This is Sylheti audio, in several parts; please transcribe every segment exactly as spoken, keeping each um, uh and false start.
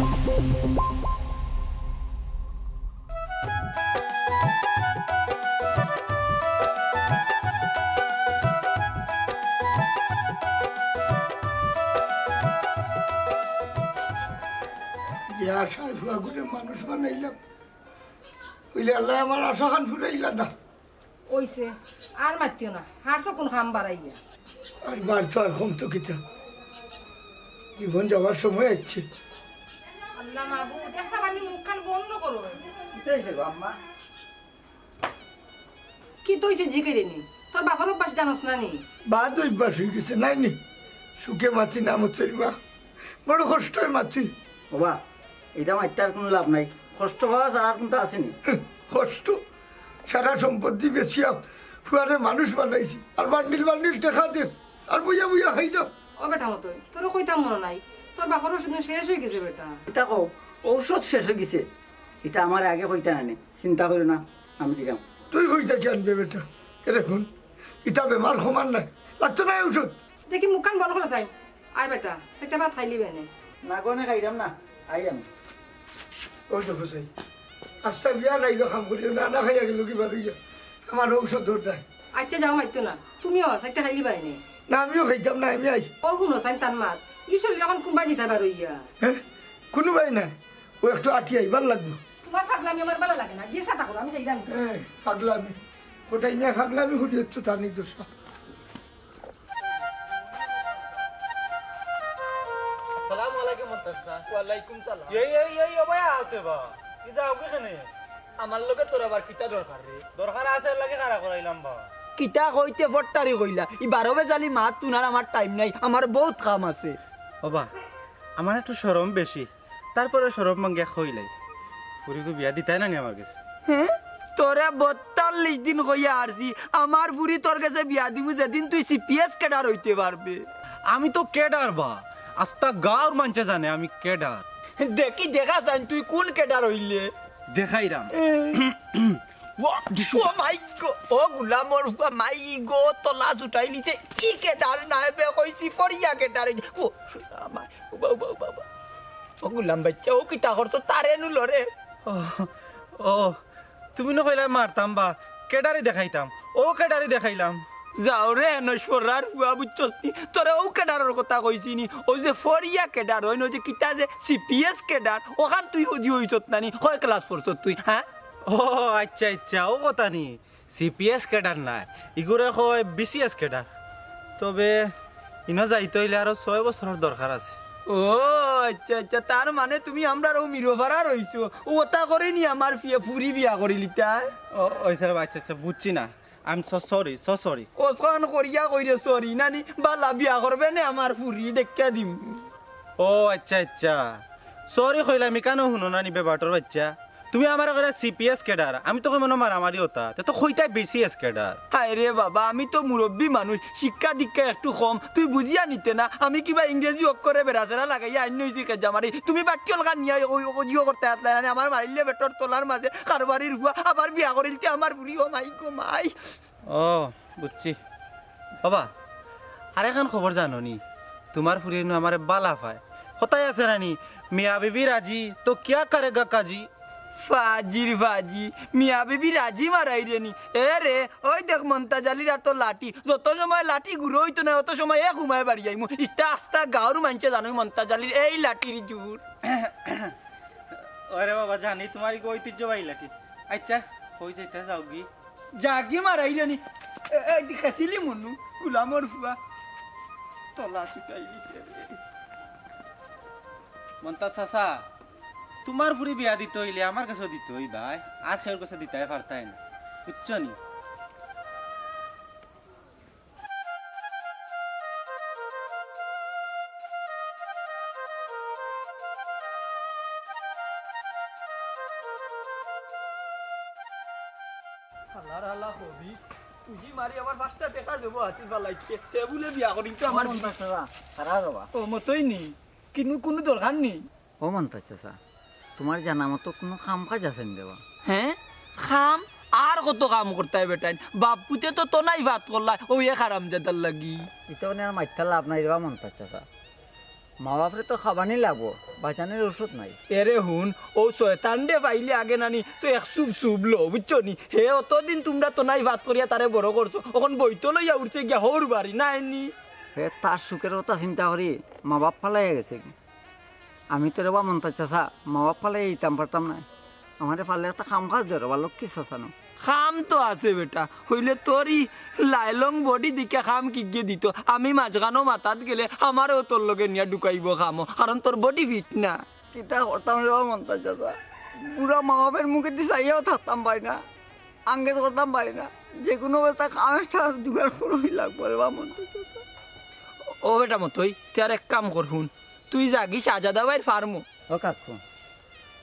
যে আশায় ফুয়াগুরে মানুষ বানাইলাম, অইলে আল্লায় আমার আশাখান ফুরাইলা না। অইছে, আর মাতিও না, হারছো কুন কাম বাড়াইয়া? আর বাড়তো আর কমতো কিতা, জীবন যাওয়ার সময় আইছে। আল্লাহ মাবুদ, একটা বারি মুখখান বন্ধ করো। কিতা অইছে গো আম্মা? কিতা অইছে জিকাইরে নি? তোর বাপর অভ্যাস জানোস না নি? বাদ অভ্যাস অইগেছে, নাই নি? সুখে মাতি না মতরি মা, বড় কষ্টে মাতি। ওবা, ইটা মাতিয়ার কুনু লাভ নাই, কষ্ট পাওয়া ছাড়া আর কুনতা আছে নি? কষ্ট? সারা সম্পত্তি বেচিয়া ফুয়ারে মানুষ বানাইছি, আর বান্ডিল বান্ডিল টেকা দের, আর বইয়া বইয়া খাইরাম। ও বেটা মতই, তোরে কইতাম মনো নাই, তোর বাপর অষুধ শেষ অইগেছে বেটা। ইতা কও, ঔষধ শেষ অইগেছে? ইতা আমারে আগে কইতা না নি, চিন্তা করিও না, আমি দিরাম। তুই কইতা কিয়ান বে বেটা? এরে হুন, ইতা বেমার কমার নায়, লাগতো নায় ঔষধ। দেখি মুখখান বন্ধ করো চাই। আয় বেটা, একটা ভাত খাইলিবায় নে। না গো, নে খাইরাম না, আই আমি। ওই দেখো চাই, আস্তা বিয়ান আইলো কাম করিও না, না খাইয়া গেলো কিবা রইয়া। আমার ঔষধ দরকার। আচ্ছা যাও, মাতিও না, তুমিও আছ, একটা খাইলিবায় নে। না, আমিও খাইতাম না, আমি আই। ও হুনো চাই তার মাত, ই শরীর অখন কুনবায় যিতা বার অইয়া। হ্যাঁ, কুনুবায় না, ও একটু আটি আইবার লাগবো। তুমার পাগলামি আমার ভালা লাগে না, যে ছাতা করো, আমি যাইরাম। হ্যাঁ, পাগলামি, কোটাই না পাগলামি, হুড়ি হচ্ছে তার নিজস্ব। আসসালামু আলাইকুম মন্তাজ চাচা। ওয়ালাইকুম সালাম। এই, এই, এই, ও ভাই, আওতে বা। কি যাওগি কেনে? আমার লগে তোর আবার কিতা দরকার রে? দরকার আছে, এর লাগি খাড়া করাইলাম বা। কিতা কইতে ফট্টারি কইলা? ই বারো বেজালি মাত তুনার আমার টাইম নাই, আমার বউত কাম আছে। ও বা, আমার একটু শরম বেশি। তারপরে শরম ভাঙ্গিয়া কইলাই, ফুরিগু বিয়া দিতায় না নি আমার গেছে? হ্যাঁ? তোরে বত্তাল্লিশ দিন কইয়া আরছি, আমার ফুরি তোর গেছে বিয়া দিমু যেদিন তুই সিপিএস ক্যাডার অইতে পারবে। আমি তো ক্যাডার বা, আস্তা গাঁওর মানষে জানে আমি ক্যাডার। দেখি দেখা চাইন তুই কুন ক্যাডার অইলে। দেখাইরাম। এ। ও মাই গো, ও গুলামর ফুয়া মাই গো, তলা ছুটাইলিছে। ই ক্যাডার নায় বে, কইছি ফড়িয়া ক্যাডার। ও, আমার, ও বাবা, বাবা। ও গুলাম বাইচ্চা, ও কিতা করতো, তারে নু লরে। ও, ও, তুমি নু কইলায় মারতাম বা, ক্যাডারি দেখাইতাম, ও ক্যাডারি দেখাইলাম। যাও রে, নশ্বরার ফুয়া, বুঝছস নি? তোরে ও ক্যাডারর কথা কইছি নি, ও যে ফড়িয়া ক্যাডার অইন, ও যে কিতা যে সিপিএস ক্যাডার, অখান তুই অদি অইছত না নি, কয় ক্লাস পড়ছত তুই, হ্যাঁ? ও আচ্ছা, আচ্ছা, ও কথা নি। সিপিএস ক্যাডার নায়, ইগুরে কয় বিসিএস ক্যাডার। তবে ইনো যাইতে অইলে আরো ছয় বছরর দরকার আছে। ও আচ্ছা, আচ্ছা, তার মানে তুমি আমরার অউ মিরোপাড়ার অইছো। ও অতা করে নি আমার ফিয়ে ফুরি বিয়া করিলিতায়? ও, অইছে রে বা, আচ্ছা, আচ্ছা, বুঝছি না। I'm so sorry, so sorry. অখান করিয়া কইরে sorry, নানি বালা বিয়া করবে নে আমার ফুরি, দেখিয়া দিমু। ও আচ্ছা, আচ্ছা। Sorry কইলাম, ইখানও হুনো না নি বে বাটর বাইচ্চা। তুমি আমারে কইরায় সিপিএস ক্যাডার, আমি তো কইমু না মারামারি অতা, তে তো কইতায় বিসিএস ক্যাডার। হায় রে বাবা, আমি তো মুরব্বি মানুষ, শিক্ষা দীক্ষা একটু কম, তুই বুঝিয়া নিতে না, আমি কিবা ইংরেজি অক্ষরে বেড়াছেড়া লাগাইয়া আইন নইছি কেজা মারি, তুমি বাট্টি অলকা নিয়া ওই, ওই, ইয়ো করতে হাত লাগানি, আমার মারিলে বেটর তলার মাঝে কারবারির ফুয়া, আবার বিয়া করিলতে আমার ফুরি, ও মাই গো মাই। ও, বুঝছি। বাবা, আরেকখান খবর জানো নি? তুমার ফুরিয়ে নু আমারে বালা পায়। কথায় আছে না নি, "মিয়া বিবি রাজি, তো কিয়া করেগা কাজি?" ফাজির ফাজি, মিয়া বিবি রাজি মারাইরে নি। এ রে, ওই দেখ মন্তাজ আলীর আতো লাঠি। যত সময় লাঠি গুরো অইতো না, অত সময় এক হুমায় বাড়ি যাইমু। ইস্তা আস্তা গাঁওর মানষে জানোই মন্তাজ আলীর এই লাঠির জুর। ওরে বাবা, জানি তুমার ইগু ঐতিহ্যবাহী লাঠি। আচ্ছা, কই যাইতা যাওগি? যাগি মারাইলে নি। এ, এ, দি খাসিলি মনু, গুলামর ফুয়া। তলা ছুটাই দিছে রে। মন্তাজ চাচা, তুমার ফুরি বিয়া দিতে অইলে আমার গেছে দিতে অইবায়, আর কেউর গেছে দিতায় পারতায় না, বুঝছো নি? হালার হালা খবিস, তুই মারি আমার পাঁচটা টেকা দেবো হাসিল ফালাইছে, টেবুলে বিয়া করিম তো আমার ও মন্তাজ চাচা, খারাপ বাবা। ও মতই নি, কিন্তু কুনু দরকার নেই। ও মন্তাজ চাচা, তুমার জানা মতো কুনু কাম কাজ আছে নি দেবা? হ্যাঁ, কাম? আর কত কাম করতায় বেটাইন? বাপ পুতে তো তনাই ভাত করলা, ও এক হারামজাদার লাগি। ইতা মানে আর মাইত্তা লাভ নাই দেবা মন্তাজ চাচা। মা বাপরে তো খাবানি লাগবো, বাঁচানির ঔষধ নাই। এরে হুন, অউ শয়তানরে পাইলে আগে নানি তো এক চুপ চুপ লো, বুঝছো নি? হে অতদিন তুমরা তো নাই ভাত করিয়া তারে বড় করছো, অখন বইতো লইয়া উঠছে গিয়া হউর বাড়ি, নায় নি? হে তার সুখের কথা চিন্তা করি মা বাপ ফালাইয়া গেছে গি। আমি তো রে বা মন্তাজ চাচা, মা বাপ ফালাইয়া দিতাম পারতাম না। আমারে পারলে একটা কাম কাজ দে রে বা লক্ষ্মী চাচা নু। কাম তো আছে বেটা, অইলে তোর ই লাইলং বডি দেখিয়া কাম কিগিয়ে দিতো? আমি মাঝখানো মাথাত গেলে আমারেও তোর লগে নিয়া ঢুকাইবো কামো, কারণ তোর বডি ফিট না। কিতা করতাম রে বা মন্তাজ চাচা, বুড়া মা বাপের মুখেদি চাইয়াও থাকতাম পারি না, আঙ্গেজ করতাম পারি না। যে কুনু অবস্থা কাম একটা জোগাড় করুনি লাগবো রে বা মন্তাজ চাচা। ও বেটা মতই, তে আর এক কাম কর হুন, তুই যাগি শাহজাদা ভাইর ফার্মো। ও কাকু,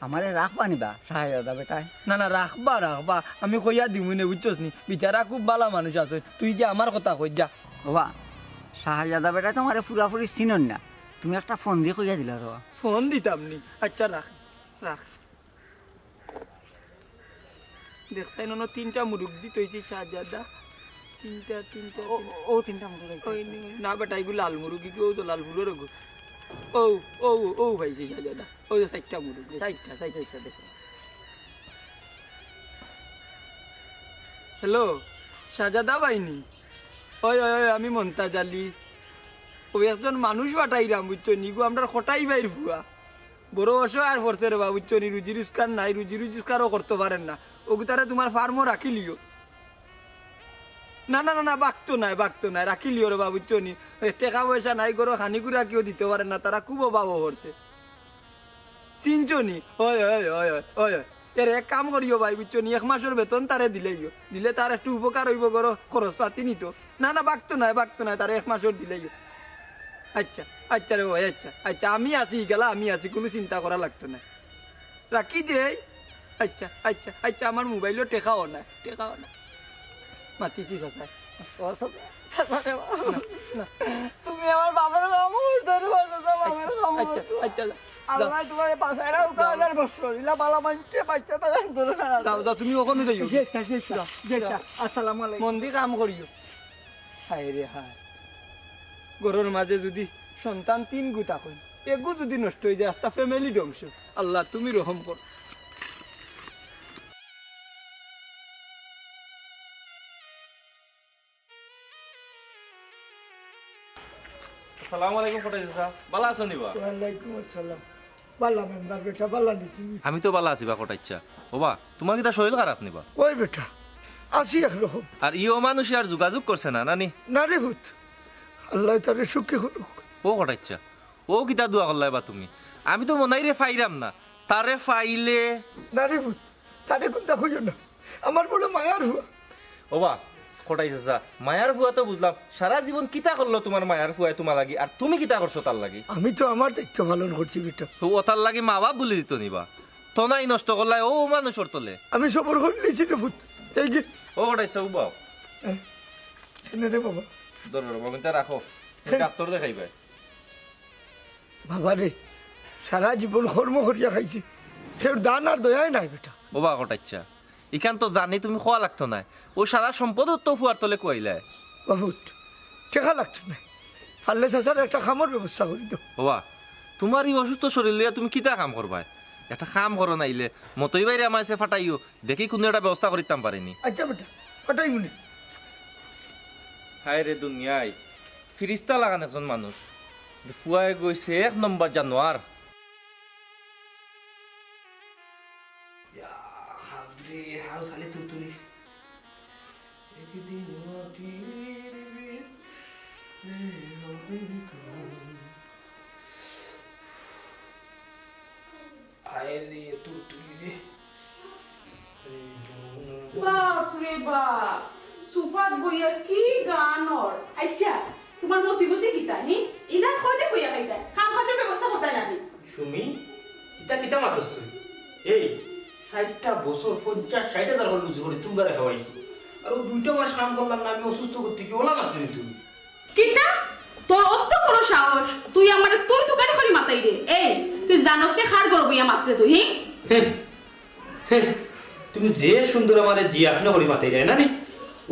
আমারে রাখবা নি বা শাহজাদা বেটায়? না না, রাখবা রাখবা, আমি কইয়া দিমু নে, বুঝছস নি? বেচারা খুব ভালা মানুষ আছে, তুই গিয়া আমার কথা কইস যা। ও বা, শাহজাদা বেটায় তো আমারে পুরাপুরি চিনইন না, তুমি একটা ফোন দি কইয়া দিলাও রে বা। ফোন দিতাম নি? আচ্ছা রাখ, রাখ। দেখছইন নু তিনটা মুরুগ দিত অইছে শাহজাদা। তিনটা, তিনটা, ও, তিনটা। ও, ও তিনটা মুরুগ আইছে। ওই নি, না বেটা, ইগু লাল মুরুগ, ইগু অউ তো লাল ফুলর অগু। ও, ও, ও পাইছে শাহজাদা। অউ যে চাইরটা মুরুগ, চাইরটা, চাইরটা। আচ্ছা, দেখো। হ্যালো, শাহজাদা ভাই নি? ওই, ওই, ওই, আমি মন্তাজ আলী। অউ একজন মানুষ পাঠাইরাম, বুঝছো নি? ইগু আমরার কটাই ভাইর ফুয়া। বড় অসহায় পড়ছে রে বা, বুঝছো নি? রুজি রোজগার নাই, রুজি রোজগারও করতো পারের না। অগুতারে তুমার ফার্মো রাখিলিও। না, না, না, না, বাক্তো নায়, বাক্তো নায়, রাখিলিও রে বা, বুঝছো নি? এ, টেকা পয়সা নাই, ঘরো খানি কুড়া কেউ দিতো পারের না, তারা খুব অভাবো পড়ছে। চিনছো নি? অয়, অয়, অয়, অয়, অয়, অয়। এরে এক কাম করিও ভাই, বুঝছো নি? এক মাসর বেতন তারে দিলাইও। দিলে তার একটু উপকার অইবো, ঘরো খরচ পাতি নিতো। না, না, বাক্তো নায়, বাক্তো নায়, তারে এক মাসর দিলাইও। আচ্ছা, আচ্ছা রে ভাই, আচ্ছা, আচ্ছা, আমি আছি, ইখালা আমি আছি, কুনু চিন্তা করা লাগতো নায়। রাখি দেই। আচ্ছা, আচ্ছা, আচ্ছা, আমার মোবাইলো টেকাও নাই, টেকাও নাই। মাতিছি চাচা। ও চাচা, চাচা রে বাবা। না, না। তুমি আমার বাপের কাম করছো রে বাবা, চাচা, বাপের কাম আচ্ছা, করছো। আচ্ছা, যাও। আল্লায় তুমারে বাঁচাইরা উকা যাও। হাজার বছর, ইলা বালা মানষে বাচ্চা থাকার দরকার আছে। যাও, যাও, তুমি অখনো যাইও। জি, আচ্ছা, জি, আচ্ছা, জি, আচ্ছা। যাও। আসসালামু আলাইকুম। মন দি কাম করিও। হায় রে হায়, ঘরর মাঝে যুদি সন্তান তিনগু থাকইন, একগু যুদি নষ্ট অইযায়, আস্তা family ধ্বংস। আল্লাহ, তুমি রহম করো। আসসালামু আলাইকুম কটাই চাচা, বালা আছো নি বা? ওয়ালাইকুম আসসালাম। বালা মেম্বার বেটা, বালা নি তুমি? আমি তো বালা আছি বা কটাই চাচা। ও বা, তুমার কিতা শরীল খারাপ নি বা? ওই বেটা, আছি একরকম। আর ই অমানুষে আর যোগাযোগ করছে না, নানি? না রে পুত, আল্লায় তারে সুখী করুক। ও কটাই চাচা, ও কিতা দোয়া করলায় বা তুমি? আমি তো মনাইরে পাইরাম না, তারে পাইলে। না রে পুত, তারে কুন্তা কইও না, আমার বড় মায়ার ফুয়া। ও বা, কটাই চাচা, মায়ার ফুয়া তো বুঝলাম, সারা জীবন কিতা করলো তুমার মায়ার ফুয়ায় তুমার লাগি, আর তুমি কিতা করছো তার লাগি? আমি তো আমার দায়িত্ব পালন করছি বেটা। তো ও তার লাগি মা বাপ ভুলি দিতো নি বা? তো নাই নষ্ট করলায় ও মানুষর তলে। আমি সবর করিলিছি রে পুত। এই যে ও কটাই চাচা, ও বাপ। এ, এনে রে বাবা। ধরো রে বাবা, এটা রাখো। ডাক্তর দেখাইবায়। বাবা রে, সারা জীবন কর্ম করিয়া খাইছি, কেউর দান আর দয়াই নাই বেটা। ও বা কটাই চাচা, ইখান তো জানি তুমি কওয়া লাগতো নায়। ও সারা সম্পদ তো ফুয়ার তলে খুয়াইলায়। ও পুত, টেকা লাগতো নায়, পারলে চাচার একটা কামর ব্যবস্থা করি দেও। ও বা, তুমার ই অসুস্থ শরীল লইয়া তুমি কিতা কাম করবায়? একটা কাম করো নাইলে, মতই ভাইরে আমার কাছে পাঠাইও, দেখি কুনু একটা ব্যবস্থা করিতাম পারি নি। আচ্ছা বেটা, পাঠাইমু নে। হায় রে দুনিয়ায়, ফিরিস্তা লাখান একজন মানুষ। ফুয়ায় গেছে এক নম্বর জানোয়ার। ইয়া, হাবরে, হাউ সালে তুলতুলি। একদিন মাটির ভিতরে হবে ঘর। আয় রে, তুলতুলি রে। বাপ রে বাপ, সুফাত বইয়া কি গান ওর। আচ্ছা, তুমার মতি গতি কিতা, হি? ইলা কয়দিন বইয়া খাইতায়? কাম কাজর ব্যবস্থা করতায় না নি? সুমি, ইতা কিতা মাতস তুই? এই, ষাইটটা বছর পঞ্চাশ ষাইট হাজার করি রুজি করি তুমরারে খাওয়াইছি। আর অউ দুইটা মাস কাম করলাম না, আমি অসুস্থ করতে কি ওলা মাতরে নি তুমি? কিতা? তোর অত বড় সাহস, তুই আমারে তুই তুকারি করি মাতাইরে? এই, তুই জানোস নি কার ঘরো বইয়া মাতরে তুই, হি? হে, হে, তুমি যে সুন্দর আমারে জি আপনে করি মাতাইরে, না নি?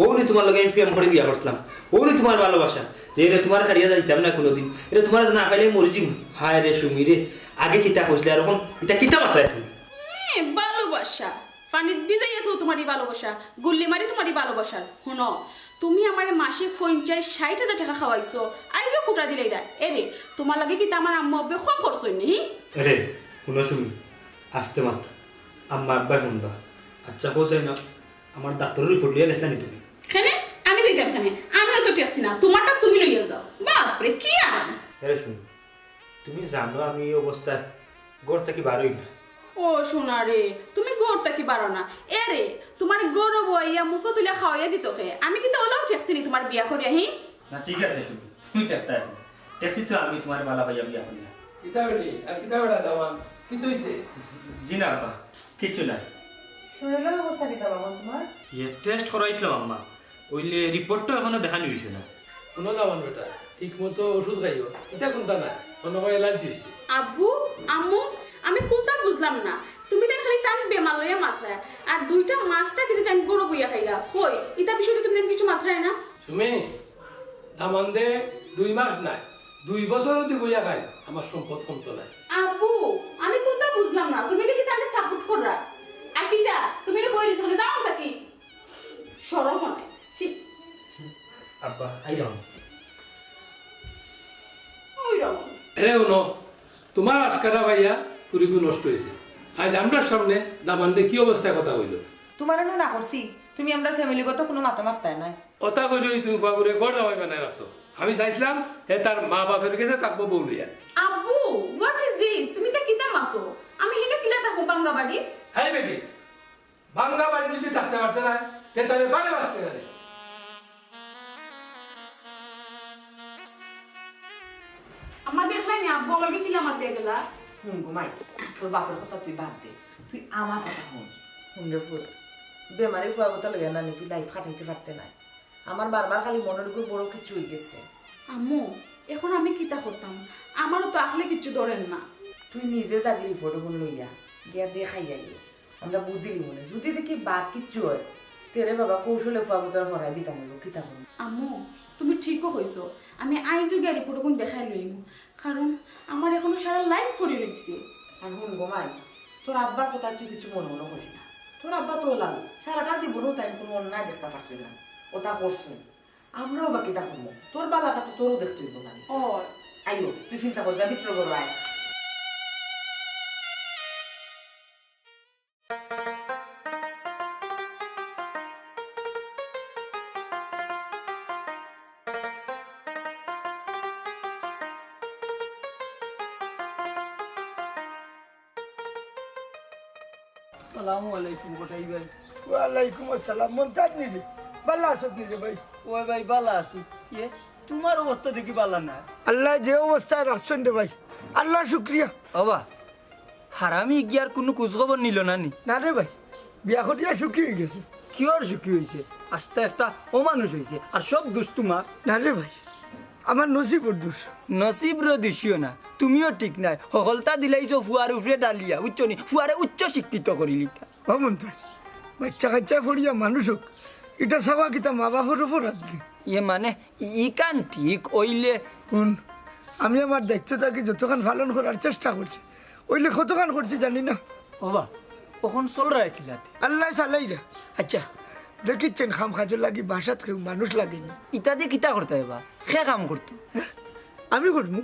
অউ নি তুমার লগে আমি প্রেম করি বিয়া করছিলাম, অউ নি তুমার ভালোবাসা, যে এরে তুমারে ছাড়িয়া যাইতাম না কুনুদিন, এরে তুমারে না পাইলে মরি যিমু। হায় রে সুমি রে, আগে কিতা কইছলায় আর অখন ইতা কিতা মাতরায় তুমি? এ, ভালোবাসা। পানিত ভিজাইয়া থও তুমার ই ভালোবাসা, গুল্লি মারি তুমার ই ভালোবাসা। হুনো, তুমি আমারে মাসে পঞ্চাশ ষাইট হাজার টেকা খাওয়াইছো, আইজও খুটা দিলাইরায়। এরে, তুমার লাগি কিতা আমার আম্মা আব্বায় কম করছইন নি, হি? এরে, হুনো সুমি, আস্তে মাত, আম্মা আব্বায় হুনবা। আচ্ছা, কও চাই না, আমার ডাক্তরর রিপোর্ট লইয়া গেছলা নি তুমি? কেনে? আমি যাইতাম কেনে? আমিও তো টেকছি না, তুমারটা তুমি লইয়া যাও। বাপরে, কি আরাম! এরে সুমি, তুমি জানো আমি ই অবস্থায় ঘর থাকি বারই না। ও সোনা রে, তুমি ঘর থাকি বারো না। এরে, তুমার ঘরো বওয়াইয়া মুখো তুলিয়া খাওয়াইয়া দিতো কে? আমি কিতা অলাউ টেকছি নি তুমার বিয়া করিয়া, হি? না, ঠিক আছে সুমি, তুমি টেকতায় অখন। টেকছি তো আমি তুমারে ভালা পাইয়া বিয়া করিয়া। কিতা বেটি, আর কিতা বেটা দামান? কিতা অইছে? জি না আব্বা, কিচ্ছু নাই। শরীলর অবস্থা কিতা বাবা তুমার? ইয়ে, টেস্ট করাইছলাম আম্মা, অইলে রিপোর্ট তো অখনো দেখানি অইছে না। হুনো দামান বেটা, ঠিক মতো ওষুধ খাইও, ইতা কুন্তা নায়, মনো অয় অ্যালার্জি অইছে। আব্বু, আম্মু, আমি কুন্তা বুঝলাম না। তুমি তাইন খালি তান বেমার লইয়া মাতরায়, আর দুইটা মাস থাকি যে তাইন ঘরো বইয়া খাইরা, কই, ইতা বিষয়ে তো তুমি তাইন কিচ্ছু মাতরায় না। সুমি, দামান্দে দুই মাস নায়, দুই বছর যুদি বইয়া খাইন, আমার সম্পদ কমতো নায়। আব্বু, আমি কুন্তা বুঝলাম না, তুমি দেখি তারে সাপোর্ট কররায়। আর কিতা, তুমি এরে বই রইছো, যাও থাকি। শরম অয় না। ছি। আব্বা, আইরাম। ওই রকম। এরে হুনো, তুমার আশকারা পাইয়া ফুরিগু নষ্ট অইছে। আইজ আমরার সামনে দামান্দে কি অবস্থায় কথা কইলো। তুমারে নু না করছি, তুমি আমরার ফ্যামিলিগত কুনু মাথা মাততায় নায়। অতা কইরাউ তুমি ফুয়াগুরে ঘর জামাই বানাই রাখছো। আমি চাইছলাম হে তার মা বাপর গেছে থাকবো বউ লইয়া। আব্বু, what is this? তুমি ইতা কিতা মাতো? আমি হিনো কিলা থাকমু ভাঙ্গা বাড়ি? হাই বেটি, ভাঙ্গা বাড়ি যুদি থাকতে পারতে নায়, তে তাইলে বারে বাঁচতে পারে। আম্মা দেখলায় নি, আব্বু আমারে কিলা মাতিয়া গেলা। হুম গো মাই, তোর বাপর কথা তুই বাদ দে, তুই আমার কথা হুন। হুন রে ফুত, বেমারি ফুয়াগুতা লইয়া নানি তুই লাইফ কাটাইতে পারতে নায়। আমার বারবার খালি মনর উপর বড় কিছু অইগেছে। আম্মু, অখন আমি কিতা করতাম? আমারও তো আখলে কিচ্ছু ধরের না। তুই নিজে যাগি রিপোর্ট অগুন লইয়া, গিয়া দেখাই আইও। আমরা বুঝিলিমুনে। যুদি দেখি বাদ কিচ্ছু অয়, তে রে বাবা কৌশলে ফুয়াগুতারে হরাই দিতাম অইবো, কিতা করমু? আম্মু, তুমি ঠিকউ কইছো। আমি আইজউ গিয়া রিপোর্ট অগুন দেখাই লইমু। কারণ আমার অখনো সারা লাইফ পড়ি রইছে। আর হুন গো মাই, তোর আব্বার কথা তুই কিচ্ছু মনো মনো করিস না। তোর আব্বা তো অলা, সারাটা জীবনও তাইন কুনু অন্যায় দেখতা পারছইন না, অতা করছইন। আমরাও বা কিতা করমু? তোর বালাটা তো তোরও দেখতে অইবো না। ও। আইও, তুই চিন্তা করিস না, ভিতরে ঘরো আয়। আসসালামু আলাইকুম কটাই ভাই। ওয়ালাইকুম আসসালাম। মন্তাজ নি রে? বালা আছস নি রে ভাই? ওই ভাই, বালা আছি। ইয়ে, তুমার অবস্থা দেখি বালা না। আল্লায় যে অবস্থায় রাখছইন রে ভাই, আল্লার শুকরিয়া। ওবা, হারামি ইগিয়ার কুনু খোঁজ খবর নিলো না নি? না রে ভাই, বিয়া করিয়া সুখী অইগেছে। কিওর সুখী অইছে? আস্তা একটা অমানুষ অইছে, আর সব দুষ তুমার। না রে ভাই, আমার নসিবর দুষ। নসিবরে দুষিও না, তুমিও ঠিক নায়। হকলতা দিলাইছো ফুয়ার উপরে ডালিয়া, বুঝছো নি? ফুয়ারে উচ্চ শিক্ষিত করিলিতা। ও মন্তাজ, বাইচ্চা কাইচ্চা পড়িয়া মানুষ অউক, ইটা চাওয়া কিতা মা বাপর অপরাধ নি? ইয়ে মানে, ই-, ইখান ঠিক অইলে হুন, আমি আমার দায়িত্ব থাকি যতখান পালন করার চেষ্টা করছি, অইলে কতখান করছি জানি না। ওবা, অখন চলরায় কিলাতে? আল্লায় চালাইরা। আচ্ছা, দেখিচ্ছইন কাম কাজর লাগি বাসাত কেউ মানুষ লাগে নি। ইতা দি কিতা করতায় বা? কে কাম করতো? আমি করমু,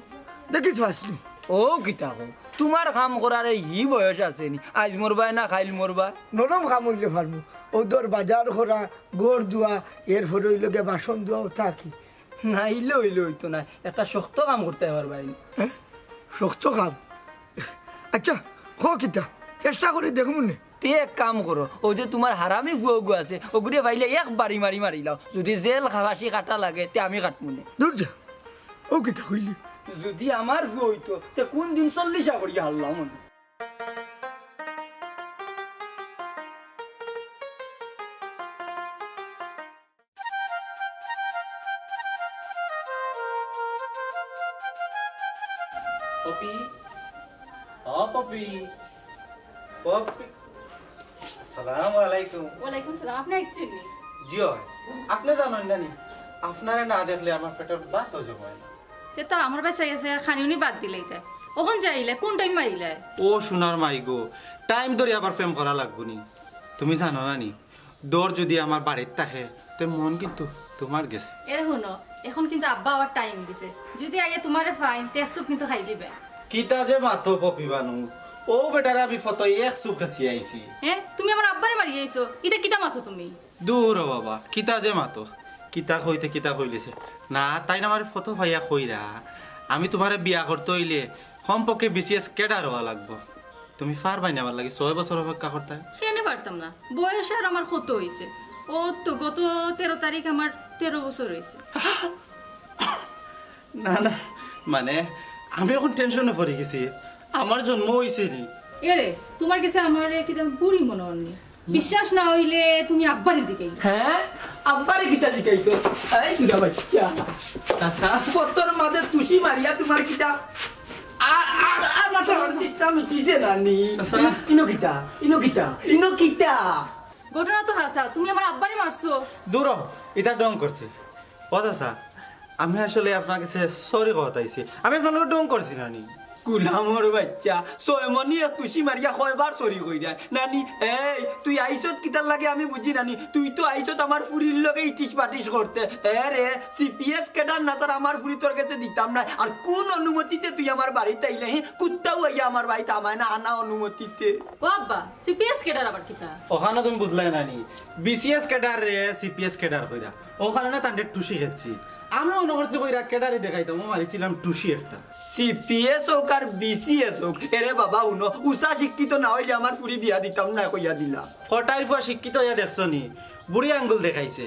দেখিস পাস নি। ও কিতা কও? তুমার কাম করার এই ই বয়স আছে নি? আইজ মরবায় না কাইল মরবায়? নরম কাম অইলে পারমু। অউ ধর বাজার করা, ঘর ধোয়া, এরপরে অইলো গিয়া বাসন ধোয়া, অতা কি? নাইলে অইলে অইতো নায়, একটা শক্ত কাম করতায় পারবায় নি। হ্যাঁ? শক্ত কাম? আচ্ছা, কও কিতা? চেষ্টা করি দেখমু নে। তে এক কাম করো, অউ যে তুমার হারামি ফুয়া অগু আছে, অগুরে পাইলে এক বাড়ি মারি মারিলাও। যুদি জেল খা-, ফাঁসি কাটা লাগে, তে আমি কাটমু নে। দূর যা, অউ কিতা কইলি? যুদি আমার ফুয়া অইতো, তে কুনদিন চল্লিশা করিয়া হারলাম অনে। পপি, ও পপি, পপি। আসসালামু আলাইকুম। ওয়ালাইকুম সালাম। আপনে আইছইন নি? জি অয়, আপনে জানইন না নি, আপনারে না দেখলে আমার পেটর ভাতও জমে না। তে তো আমার বাসায় গেছে, খানিউনি বাদ দিলাইতায়। অখন যাইলায়, কুন টাইম মারিলায়? ও সোনার মাই গো, টাইম ধরি আবার প্রেম করা লাগবো নি? তুমি জানো না নি, ডর যুদি আমার বাড়িত থাকে, তে মন কিন্তু তুমার গেছে। এরে হুনো, অখন কিন্তু আব্বা আবার টাইম দিছে, যুদি আইয়া তুমারে পাইন, তে এক চুপ কিন্তু খাইলিবে। কিতা যে মাতো পপি বানু, অউ বেটারে আমি ফতোয় এক চুপ খাসি আইছি। হে, তুমি আমার আব্বারে মারি আইছো, ইতা কিতা মাতো তুমি? দুরো বাবা, কিতা যে মাতো, কিতা কইতে কিতা কইলিছে। না, তাইন আমারে ফতো পাইয়া কইরা, আমি তুমারে বিয়া করতে অইলে কমপক্ষে বিসিএস ক্যাডার অওয়া লাগবো। তুমি পারবায় নি আমার লাগি ছয় বছর অপেক্ষা করতায়? কেনে পারতাম না, বয়স আর আমার কত অইছে? অউ তো গত তেরো তারিখ আমার তেরো বছর অইছে। না, না, মানে, আমি অখন টেনশনে পড়ি গেছি। আমার জন্ম অইছে নি। এরে, তুমার গেছে আমারে কিতা বুড়ি মনো অর নি? বিশ্বাস না অইলে তুমি আব্বারে জিগাইও। হে? আব্বারে কিতা জিগাইতো? এই বুড়া বাইচ্চা। চাচা। ফতোর মাঝে তুষি মারিয়া তুমার কিতা? আর, আর, আর মাতো। তুমার দিশটা মিটিছে না নি? চাচা। ইনো কিতা? ইনো কিতা? ইনো কিতা? ঘটনা তো হাছা, তুমি আমার আব্বারে মারছো। দুরো, ইতা ঢং করছি। ও চাচা, আমি আসলে আপনার কাছে সরি কওয়াত আইছি। আমি আপনার লগে ঢং করছি না নি। গুলামর বাইচ্চা, ছয় মনি এক তুষি মারিয়া কয়বার সরি কইরায়? না নি, এই, তুই আইছত কিতার লাগি আমি বুঝি না নি। তুই তো আইছত আমার ফুরির লগে ইটিস পাটিস করতে। এরে, সিপিএস ক্যাডার না স্যার, আমার ফুরি তোর গেছে দিতাম নায়। আর কুন অনুমতিতে তুই আমার বাড়িত আইলে, হি? কুত্তাও আইয়া আমার বাড়িত হামায় না, আনা অনুমতিতে। ও আব্বা, সিপিএস ক্যাডার আবার কিতা? অখানো তুমি বুঝলায় না নি? বিসিএস ক্যাডাররে সিপিএস ক্যাডার কইরা। অউ কারণে তানরে তুষি খেছি। আমি মনো করছি কইরা ক্যাডারি দেখাইতাম, অউ মারিছিলাম তুষি একটা। সিপিএস অউক আর বিসিএস অউক, এরে বাবা হুনো, উচা শিক্ষিত না অইলে আমার ফুরি বিয়া দিতাম নায় কইয়া দিলাম। কটাইর ফুয়া শিক্ষিত অইয়া দেখছো নি? বুড়ি আঙ্গুল দেখাইছে।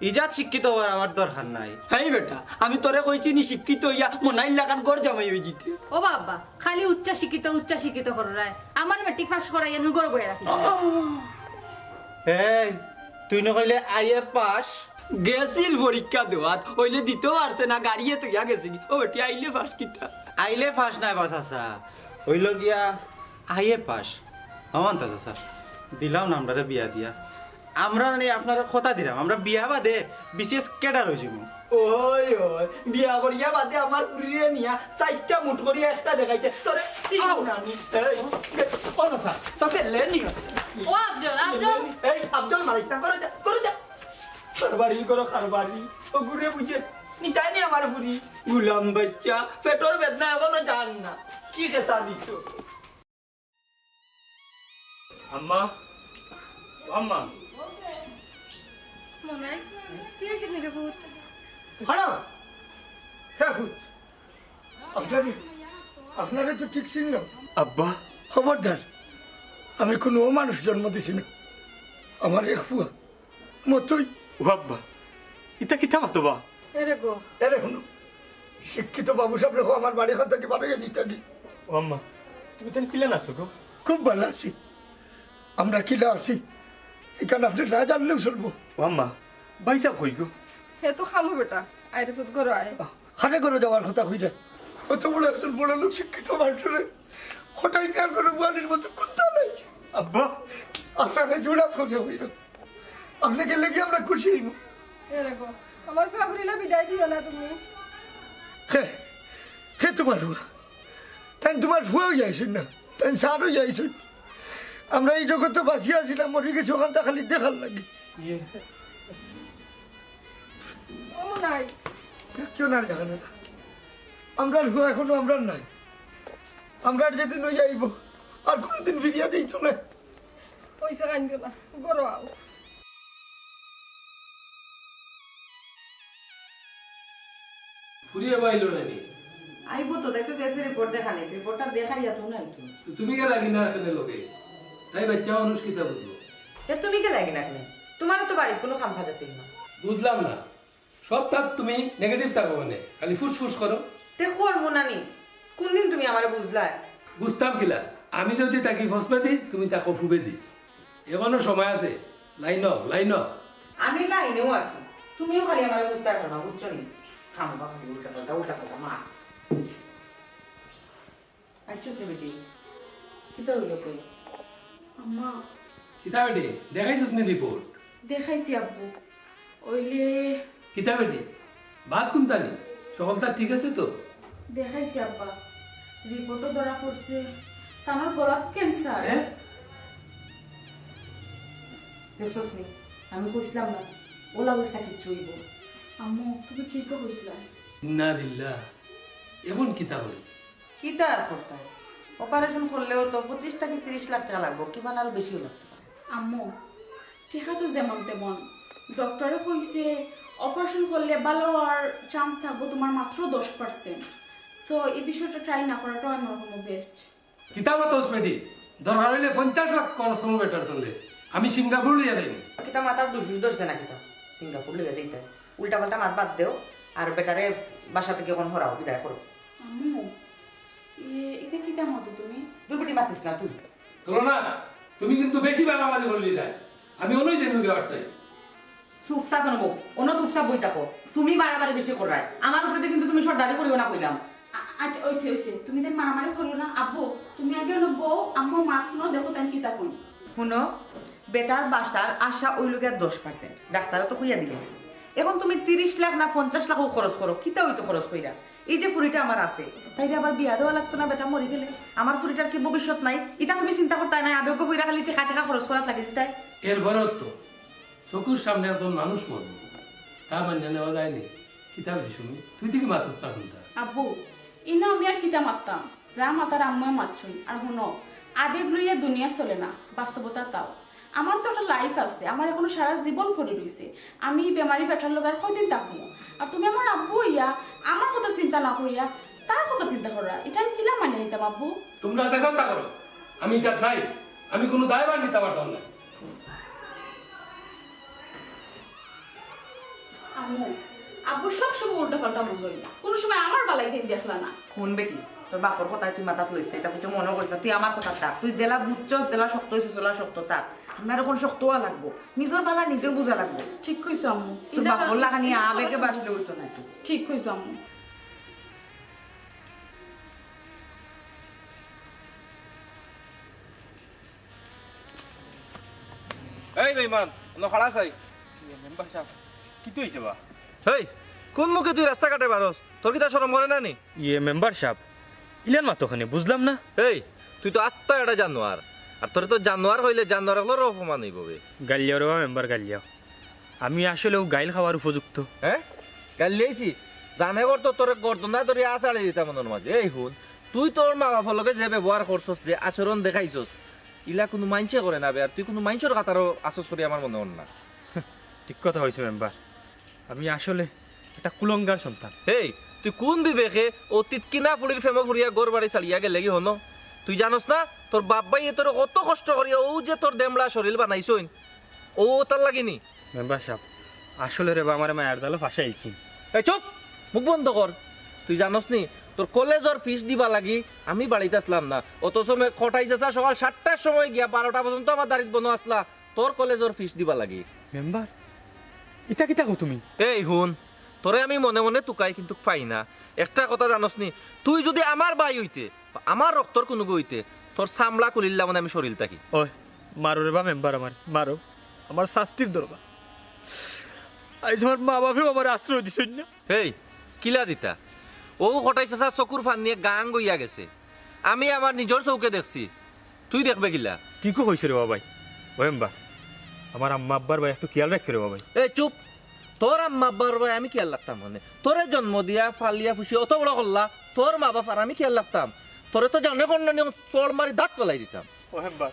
ইজাত শিক্ষিত অওয়ার আমার দরকার নাই। হেই বেটা, আমি তোরে কইছি নি শিক্ষিত অইয়া মনাইর লাখান ঘর জামাই অইযিতে। ও বাবা, খালি উচ্চ শিক্ষিত, উচ্চ শিক্ষিত কররায়। আমার মেট্রিক পাস করাইয়া নুগর বইয়া রাখি। এই, তুই না কইলে আইএ পাস? গেছিল পরীক্ষা দেওয়াত, অইলে দিতেও পারছে না, গাড়িয়ে থইয়া গেছে গি। ও বেটি, আইলে পাস কিতা? আইলে পাস নায় বা চাচা, অইলো গিয়া আইএ পাস। মামান্তা চাচা, দিলাও না আমরারে বিয়া দিয়া। আমরা নি আপনারে কথা দিলাম, আমরা বিয়া বাদে বিসিএস ক্যাডার অইযিমু। ওই, ওই, বিয়া করিয়া বাদে আমার ফুরিরে নিয়া চাইরটা মুঠ করিয়া একটা দেখাইতে তোরে চিনি আও। না নি। এই, ও চাচা, চাচা, লে নি। ও আফজল, আফজল। এই, আফজল মারাইস না, ঘরো যা, ঘরো যা। কারবারি করো, কারবারি। ও ঘুরে বুঝে, নিতায় নি আমার ফুরি। গুলাম বাইচ্চা, পেটর বেদনা অখনো যার না। কি খেসা দিছো? আম্মা, ও আম্মা। মনাই, তুই আইছিস নাকি পুত? হ্যালো, হ্যাঁ পুত, আপনারে, আপনারে তো ঠিক চিনলাম। আব্বা। খবরদার, আমি কুনু অমানুষ জন্ম দিছি না। আমার এক ফুয়া মতই। ও আব্বা, ইতা কিতা মাতো বা? এরে গো। এরে হুনো, শিক্ষিত বাবু সাবরে কও আমার বাড়ি খান থাকি বারইয়া যাইতা গি। ও আম্মা, তুমি তাইন কিলা আছো গো? খুব ভালা আছি। আমরা কিলা আছি, ইখান আপনে না জানলেও চলবো। ও আম্মা, ভাইসাব কই গো? হে তো খামো বেটা, আয় রে পুত, ঘরো আয়। কারে ঘরো যাওয়ার কথা কইরা? অত বড় একজন বড় লোক শিক্ষিত মানুষরে কটাই কার ঘরো বুয়ালির মতো কুন্তা নাই। আব্বা। আপনারে জোড়া ধরে হইল। আপনে গেলে কি আমরা খুশি হইব? এরে গো, আমার ফুয়া ফুরিরে বিদায় দিও না তুমি। হে, হে তুমার ফুয়া। তাইন তুমার ফুয়া অইয়া আইছইন না, তাইন স্যার অইয়া আইছইন। আমরা ই জগতো বাঁচিয়া আছিলাম, মরি গেছি অখানতা খালি দেখার লাগি। ইয়ে। ও মনাই। কেউ না জানে না। আমরার ফুয়া এখনো আমরার নাই। আমরার যেদিন অইয়া আইব, আর কুনুদিন ফিরিয়া যাইতো না। অইছে, কান্দিও না, ঘরো আও। ফুরিয়ে বাইলো নানি? আইব তো, তাই তো গেছে রিপোর্ট দেখানিত, রিপোর্টটা দেখাইয়া তো নাই তো। তো তুমি গেলায় কিনা কেনে লগে? তাই বাইচ্চা মানুষ কিতা বুঝবো? তে তুমি গেলায় কিনা কেনে? তুমারও তো বাড়িত কুনু কাম কাজ আছিল না। বুঝলাম না, সব কাম তুমি নেগেটিভ থাকো মানে, খালি ফুসফুস করো। তে করমু না নি, কুনদিন তুমি আমারে বুঝলায়? বুঝতাম কিলা, আমি যদি থাকি ফসপেদি, তুমি থাকো ফুবেদি। এখনো সময় আছে, লাইন অও, লাইন অও। আমি লাইনেও আছি, তুমিও খালি আমারে বুঝতায় পারো না, বুঝছো নি? খামোখা খালি উল্টা পাল্টা, উল্টা পাল্টা মাত। আচ্ছা সে বেটি, কিতা অইল তো? আম্মা। কিতা বেটি, দেখাইছস নি রিপোর্ট? দেখাইছি আব্বু, অইলে কিতা বেটি? ভাত কুনতা নি? সকলতা ঠিক আছে তো? দেখাইছি আব্বা, রিপোর্টও ধরা পড়ছে, তানর গলাত ক্যান্সার। হ্যাঁ? দেখছস নি, আমি কইছিলাম না, ওলা উল্টা কিচ্ছু অইব। আম্মু, তুমি ঠিকও কইছিলা। ইন্না লিল্লাহ, এখন কিতা করি? কিতা আর করতাম, অপারেশন করলেও তো পঁচিশ থাকি তিরিশ লাখ টেকা লাগবো, কিমান আরো বেশিও লাগতে পারে। আম্মু, টেকা তো যেমন তেমন, ডক্টরে কইছে অপারেশন করলে ভালা অওয়ার চান্স থাকবো তোমার মাত্র দশ পার্সেন্ট। সো এই বিষয়টা ট্রাই না করাটাও আমার জন্য বেস্ট। কিতা মাতস বেটি? দরকার অইলে পঞ্চাশ লাখ খরচ করমু বেটার তলে। আমি সিঙ্গাপুর লইয়া যাইমু। কিতা মাথার দুষুষ ধরছে না কিতা? সিঙ্গাপুর লইয়া যাইতায়? উল্টা পাল্টা মাত বাদ দেও, আর বেটারে বাসা থাকি এখন হরাও, বিদায় করো। আম্মু, এ, ইতা কিতা মাতো তুমি? দুর্বটি মাতিস না তুই। তুলনা, তুমি কিন্তু বেশি বাড়াবাড়ি করলি না। আমি অনই দেখবো ব্যাপারটাই। চুপচাপ অনো বউ, অনো চুপচাপ বই থাকো। তুমি বাড়াবাড়ি বেশি কররায়। আমার উপরে কিন্তু তুমি সর্দারি করিও না কইলাম। আ-, আচ্ছা, অইছে, অইছে। তুমি তাই মারামারি করিও না। আব্বু, তুমি আগে অনো বও, আম্মু মাত হুনো, দেখো তাই কিতা কইন। হুনো, বেটার বাসার আশা অইলো গিয়া দশ পার্সেন্ট। ডাক্তারে তো কইয়া দিলে। এখন তুমি তিরিশ লাখ না পঞ্চাশ লাখও খরচ করো, কিতা অইতো খরচ কইরা? এই যে ফুরিটা আমার আছে, তাইরে আবার বিয়া দেওয়া লাগতো না বেটা মরি গেলে? আমার ফুরিটার কি ভবিষ্যৎ নাই? ইতা তুমি চিন্তা করতায় নায়, আবেগো ফুরিটা খালি টেকা টেকা খরচ করাত লাগি দিতায়। এরপরেও তো চকুর সামনে একজন মানুষ মরবো, তা মানিয়া নেওয়া যায়নি। কিতা বেটি সুমি, তুই দেখি মাতস না কুনতা? আব্বু, ইনো আমি আর কিতা মাততাম? যা মাতার আম্মুয়ে মাতছইন। আর হুনো, আবেগ লইয়া দুনিয়া চলে না, বাস্তবতা তাও। আমার তো একটা লাইফ আছে, আমার এখনো সারা জীবন পড়ি রইছে। আমি ই বেমারি বেটার লগে আর কয়দিন থাকমু? আর তুমি আমার আব্বু অইয়া আমার কথা চিন্তা না করিয়া তার কথা চিন্তা কররা, ইটা আমি কিলা মানিয়া নিতাম আব্বু? তুমরা যেতা করো, আমি ইতাত নাই, আমি কুনু দায়ভার নিতাম পারতাম না। আম্মু, আব্বু সব সময় উল্টা পাল্টা বুঝইন, কুনু সময় আমার ভালাই দিন দেখলা না। হুন বেটি, তোর বাপর কথায় তুই মাথাত লইস না, ইতা কিছু মনেও করিস না, তুই আমার কথাত থাক, তুই যেলা বুঝছস, যেলা শক্ত অইছস, ওলা শক্ত থাক। আমরার এখন শক্ত অওয়া লাগবো, নিজর ভালা নিজর বুঝা লাগবো। ঠিক কইছো আম্মু। তোর ইতা বাপর লাখান আবেগে বাঁচলে অইতো না তো। ঠিক কইছো আম্মু। এই বেইমান, অনো খাড়া চাই। ইয়ে, মেম্বার সাব, কিতা অইছে বা? হেই, কুন মুখে তুই রাস্তাঘাটে বারস? তোর কিতা শরম করে না নি? ইয়ে, মেম্বার সাব, ইলান মাতো কেনে, বুঝলাম না। এই, তুই তো আস্তা একটা জানোয়ার। আর তোরে তো জানোয়ার কইলে জানোয়ার অকলরও অপমান অইবো বে। গাইল্লাও রে বা মেম্বার, গাইল্লাও। আমি আসলে অউ গাইল খাওয়ার উপযুক্ত। হ্যাঁ? গাইল্লাইছি? জানে করতো তোরে গর্দনা ধরি আছাড়ি দিতাম অনর মাঝে। এই হুন, তুই তোর মা বাপর লগে যে ব্যবহার করছস, যে আচরণ দেখাইছস, ইলা কুনু মাইনষে করে না বে, আর তুই কুনু মাইনষর কাতারো আছস করি আমার মনে অর না। ঠিক কথা কইছো মেম্বার, আমি আসলে একটা কুলাঙ্গার সন্তান। এই, তুই কুন বিবেকে অউ তিতকিনা ফুড়ির প্রেমো পড়িয়া ঘর বাড়ি ছাড়িয়া গেলেগি হনো? তুই জানোস না তোর বাপ ভাইয়ে তোরে কত কষ্ট করিয়া অউ যে তোর দেমড়া শরীল বানাইছইন, অউ তার লাগি নি? মেম্বার সাব, আসলে রে বা আমারে মায়ার জালো ফাঁসাইলছি। এই চুপ! মুখ বন্ধ কর। তুই জানোস নি, তোর কলেজর ফিস দিবা লাগি আমি বাড়িত আছলাম না, অথচ মে-, কটাই চাচা সকাল সাতটার সময় গিয়া বারোটা পর্যন্ত আমার দাড়িত বনো আছলা তোর কলেজর ফিস দিবা লাগি। মেম্বার, ইতা কিতা কও তুমি? এই হুন, তোরে আমি মনে মনে তুকাই কিন্তু পাই না। একটা কথা জানোস নি, তুই যুদি আমার ভাই অইতে, বা আমার রক্তর কুনুগু অইতে, তোর চামড়া খুলিল্লাম অনে আমি শরীল থাকি। ওই, মারো রে বা মেম্বার আমারে, মারো। আমার শাস্তির দরকার। আইজ আমার মা বাপেও আমারে আশ্রয় দিছইন না। হেই, কিলা দিতা? অউ কটাই চাচার চকুর পানিয়ে গাং অইয়া গেছে। আমি আমার নিজর চউখে দেখছি, তুই দেখবে কিলা? ঠিকউ কইছো রে বা ভাই। ও মেম্বার, আমার আম্মা আব্বার বায় একটু খিয়াল রাখিও রে বা ভাই। এই চুপ! তোর আম্মা আব্বার বায় আমি খিয়াল রাখতাম মানে? তোরে জন্ম দিয়া, ফালিয়া, ফুসিয়া অত বড় করলা, তোর মা বাপ আর আমি খিয়াল রাখতাম? তোরে তো জানে কর না নি, চড় মারি দাঁত ফালাই দিতাম। ও মেম্বার,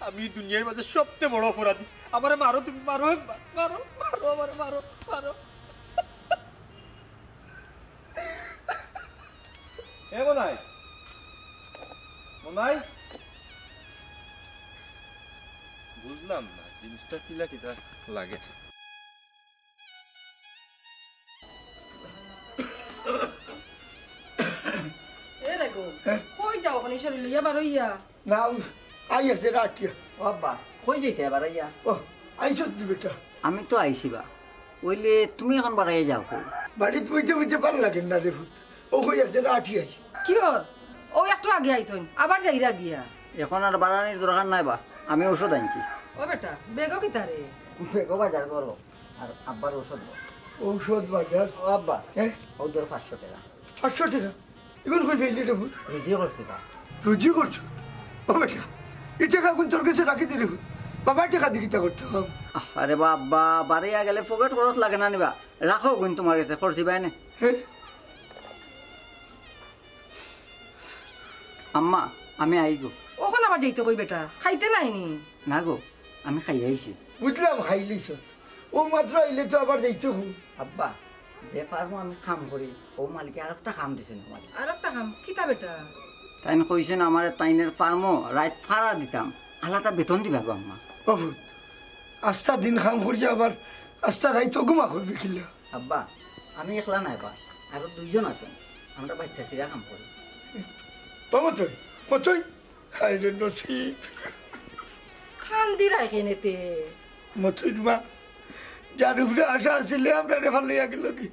আমি দুনিয়ার মাঝে সবচেয়ে বড় অপরাধী। আমারে মারো তুমি, মারো মেম্বার, মারো, মারো, আমারে মারো, মারো। এ মনাই, মনাই, বুঝলাম না জিনিসটা কিলা কিতা লাগে। এ রে গো, কই যাও অখন ই শরীর লইয়া বারইয়া? না, আই আছে রাটিয়া। ও আব্বা, কই যাইতে বারইয়া? ও, আইছত নি বেটা? আমি তো আইছি বা। অইলে তুমি অখন বারইয়া যাও কই? বাড়িত বইতে বইতে ভালা লাগে না রে পুত। ও কই আছে রাটিয়া আই। কিওর? অউ একটু আগে আইছইন, আবার যাইরা গিয়া। অখন আর বারানির দরকার নাই বা, আমি ঔষধ আনছি। ও বেটা, বেগো কিতা রে? বেগো বাজার করো। আর আব্বার ঔষধ দেও। ঔষধ বাজার। ও আব্বা, হ্যাঁ? ও ধর পাঁচশো টাকা। পাঁচশো টাকা? ইগুন কই পাইলে রে পুত? রুজি করছি বা। রুজি করছো? ও বেটা, ই টেকা কুন তোর গেছে রাখি দে রে পুত। বাবায় টেকা দি কিতা করতাম? আরে বা আব্বা, বাড়িয়া গেলে পকেট খরচ লাগে না নি বা? রাখো গুন তুমার গেছে, খরচি বায় নে। হ্যাঁ? আম্মা, আমি আইগো। অখন আবার যাইতে কই বেটা, খাইতে নাই নি? না গো, আমি খাইয়া আইছি। বুঝলাম, খাইলিছ। ও মাত্র আইলে তো আবার যাইতে কই। আব্বা, যে ফার্মো আমি কাম করি, ও মালিকে আরেকটা কাম দিছইন আমারে। আরেকটা কাম? কিতা বেটা? তাইন কইছইন আমারে তাইনর ফার্মো রাইত ফাড়া দিতাম, আলাদা বেতন দিবা গো আম্মা। ও পুত, আস্তা দিন কাম করিয়া আবার আস্তা রাইত ঘুমা করবে কিলা? আব্বা, আমি একলা নায় বা, আরো দুইজন আছইন, আমরা বাইচ্চা ছিড়া কাম করি। ও মতই, মতই, হায় রে নসিব। কান্দিরায় কেনে তে? মতইর মা, যার উপরে আশা আছিল, আমরারে ফালাইয়া গেল গি।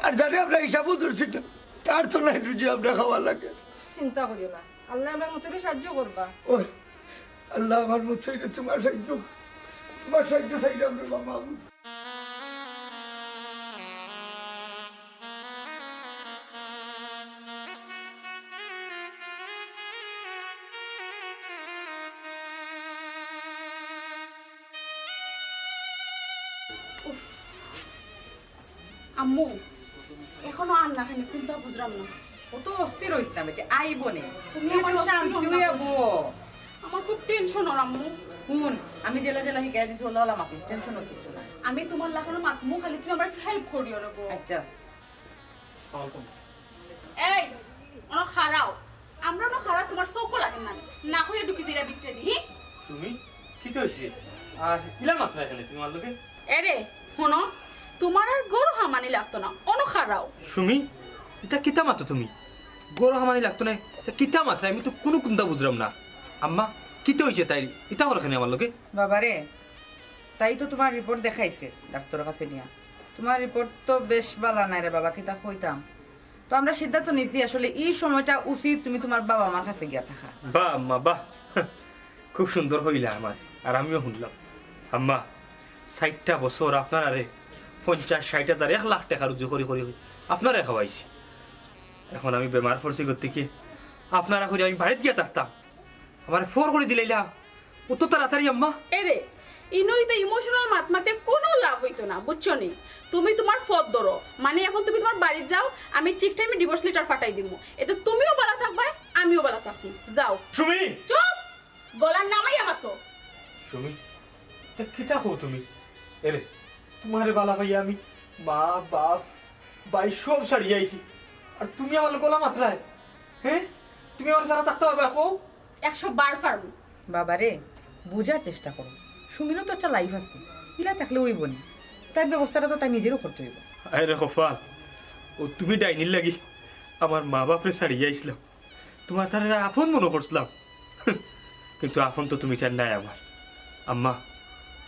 আর যারে আমরা হিসাবও ধরছি না, তার তো নাই রুজি আমরা খাওয়া লাগে। চিন্তা করিও না, আল্লায় আমরার মতইরে সাহায্য করবা। ওই, আল্লাহ আমার মতইরে তুমার সাহায্য, তুমার সাহায্য চাইলাম রে বাবা। উফ, আম্মু, এখনো আর না খাইনি, কুনটা বুঝলাম না। অত অস্থির অইছ না বেটি, আইবো নে। তুমি একটু আমার অস্থির শান্তি হও না। অইয়া বও। আমার খুব টেনশন অর আম্মু। হুন, আমি যেলা যেলা হিকাই দিছি অলা অলা মাতিস, টেনশন অর কিছু না। আমি তুমার লাখান মাতমু, খালি তুমি আমার একটু হেল্প করিও না গো। আচ্ছা। এই, অনো খাড়াও। আমরা অনো খাড়া, তুমার চউখো লাগে না। না কইয়া ঢুকি যাইরা ভিতরে দি, হি? তুমি কিতা অইছে? আর ইলা মাতরায় কেনে তুমি আমার লগে? এরে, হুনো, তুমার আর গরু হামানি লাগতো না, অনো খাড়াও। সুমি, ইতা কিতা মাতো তুমি? গরু হামানি লাগতো না, ইতা কিতা মাতরায়? আমি তো কুনু কুনতা বুঝলাম না। আম্মা, কিতা অইছে তাইর? ইতা করো কেনে আমার লগে? বাবারে, তাই তো তুমার রিপোর্ট দেখাইছে ডাক্তারর কাছে নিয়া। তুমার রিপোর্ট তো বেশ বালা নায় রে বাবা, কিতা কইতাম। তো আমরা সিদ্ধান্ত নিছি আসলে ই সময়টা উচিত তুমি তুমার বাবা মার কাছে গিয়া থাকা। বাহ আম্মা, বাহ। খুব সুন্দর কইলা আমারে, আর আমিও হুনলাম। আম্মা, ষাইটটা বছর আপনারারে পঞ্চাশ, ষাইট হাজার, এক লাখ টেকা রুজি করি করি আপনারারে খাওয়াইছি। এখন আমি বেমার পড়ছি গতিকে আপনারা করি আমি বাড়িত গিয়া থাকতাম, আমারে ফোর করি দিলাইলা অত তাড়াতাড়ি আম্মা। এরে, ইনো ইতা ইমোশনাল মাত মাতে কুনু লাভ অইতো না, বুঝছো নি? তুমি তুমার পথ ধরো, মানে এখন তুমি তুমার বাড়িত যাও, আমি ঠিক টাইমে ডিভোর্স লেটার ফাটাই দিমু, এতে তুমিও বালা থাকবায়, আমিও বালা থাকমু। যাও। সুমি! চুপ! গলা নামাইয়া মাতো। সুমি, ইতা কিতা কও তুমি? এরে, তুমারে বালা পাইয়া আমি মা, বাপ, ভাই সব ছাড়িয়া আইছি। আর তুমি আমার লগে অলা মাতরায়? হ্যাঁ? তুমি আমার ছাড়া থাকতা পারবায় কও? একশো বার পারমু। বাবারে, বুঝার চেষ্টা করো, সুমিরও তো একটা লাইফ আছে, ইলা থাকলে অইবো নি? তাইর ব্যবস্থাটা তো তাই নিজেরও করতে অইবো। আরে কপাল, ও তুমি ডাইনির লাগি আমার মা বাপরে ছাড়িয়া আইছলাম, তুমার তারে আপন মনো করছলাম, কিন্তু আপন তো তুমি তার নায় আমার। আম্মা,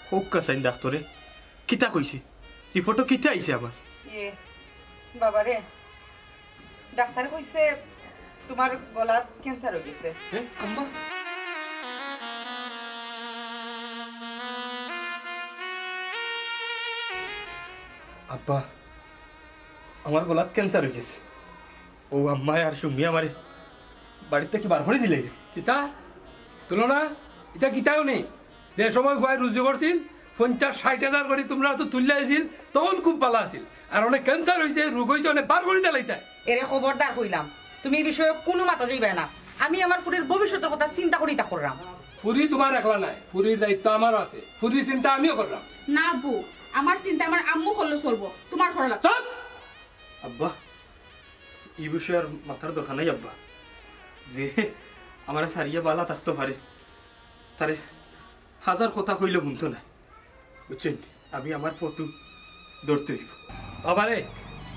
কউক্কা চাইন ডাক্তরে কিতা কইছে, রিপোর্টো কিতা আইছে আমার? এ, বাবারে, ডাক্তারে কইছে তুমার গলাত ক্যান্সার অই গেছে। হ্যাঁ, আম্মা? আব্বা, আমার গলাত ক্যান্সার অই গেছে। ও আম্মায় আর সুমি আমারে বাড়িত থাকি বার করি দিলে। কিতা? তুলনা? ইতা কিতাও নি? যে সময় ফুয়ায় রুজি করছিল, পঞ্চাশ ষাইট হাজার করি তুমরার তো তুলিয়া দিছিল, তখন খুব বালা আছিল। আর অনে ক্যান্সার অইছে, রোগ অইছে, অনে বার করি দিলাইতায়। এরে খবরদার কইলাম, তুমি ই বিষয়ে কুনু মাতো যাইবায় না। আমি আমার ফুরির ভবিষ্যতর কথা চিন্তা করি ইতা কররাম। ফুরি তুমার একলা নায়, ফুরির দায়িত্ব আমারও আছে, ফুরির চিন্তা আমিও কররাম। না আব্বু, আমার চিন্তা আমার আম্মু করলে চলবো, তুমার করা লাগতো। চুপ! আব্বা, ই বিষয়ে আর মাতার দরকার নাই আব্বা। যে আমারে ছাড়িয়া বালা থাকতো পারে, তারে হাজার কথা কইলে হুনতো নায়, বুঝছইন? আমি আমার পথউ ধরতে অইবো। বাবারে,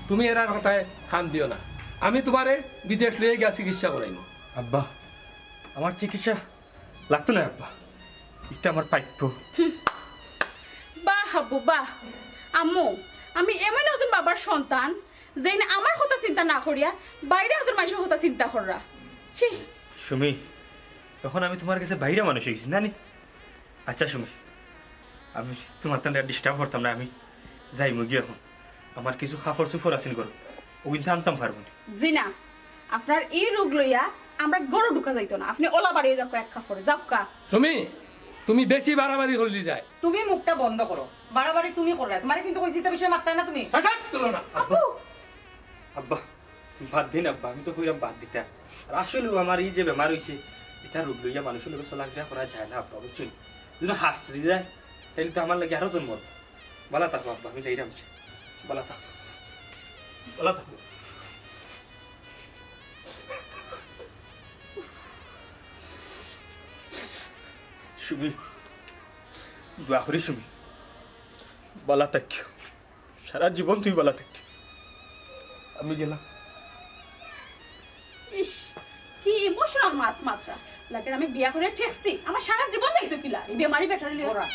তুমি এরার কথায় কান দিও না, আমি তুমারে বিদেশ লইয়া গিয়া চিকিৎসা করাইমু। আব্বা, আমার চিকিৎসা লাগতো নায় আব্বা, ইটা আমার প্রাপ্য। বাহ আব্বু বাহ। আম্মু, আমি এমন একজন বাবার সন্তান, যেইন আমার কথা চিন্তা না করিয়া বাইরে একজন মানষর কথা চিন্তা কররা। ছি। সুমি, এখন আমি তুমার গেছে বাইরা মানুষ অই গেছি না নি? আচ্ছা সুমি, আমি তুমার তানরে ডিস্টার্ব করতাম না, আমি যাইমু গিয়া অখন। আমার কিছু কাপড় চোপড় আছিল ঘরো, অগুইন তো আনতাম পারমু নি। জি না, আপনার এই রোগ লইয়া আমরা ঘরো ঢুকা যাইতো না। আপনে অলা বাড়ি যাউক্কা এক কাপড়ে, যাউক্কা। সুমি, তুমি বেশি বাড়াবাড়ি করলি যায়। তুমি মুখটা বন্ধ করো, বাড়াবাড়ি তুমি কররায়। তুমারে কিন্তু কইছি, ইতা বিষয়ে মাততায় না তুমি। হঠাৎ তুলো না। আব্বু! আব্বা, বাদ দিন আব্বা, আমি তো কইরাম বাদ দিতা। আর আসলেউ আমার এই যে বেমার অইছে, ইতা রোগ লইয়া মানুষর লগে চলাফিরা করা যায় না আব্বা, বুঝছইন? যদি হাসতে যায়, তাইলে তো আমার লাগি আরো জন্ম অইবো। বালা থাকো আব্বা, আমি যাইরাম। বালা থাকো, বালা থাকো। সুমি, দোয়া করি সুমি, বালা থাকিও। সারা জীবন তুমি বালা থাকিও। আমি গেলাম। ইস, কি ইমোশনাল মাত মাতরা। লাগে আমি বিয়া করিয়া ঠেকছি, আমার সারা জীবন যাইতো কিলা এই বেমারি বেটারে লইয়া।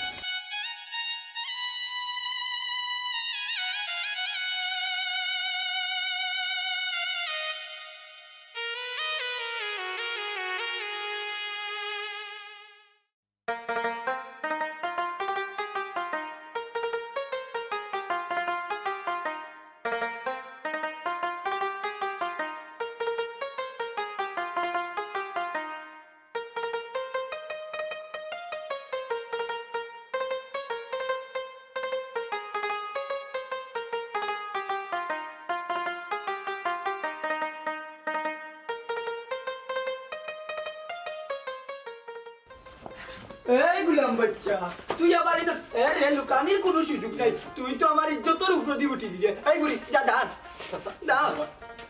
এই গুলাম বাচ্চা, তুই আবার ইনো, এ রে, লুকানির কুনু সুযোগ নাই। তুই তো আমার ইজ্জতর উপরেদি উঠি দিলে। এই বুড়ি, যা দাঁড়। চাচা, দাঁড়।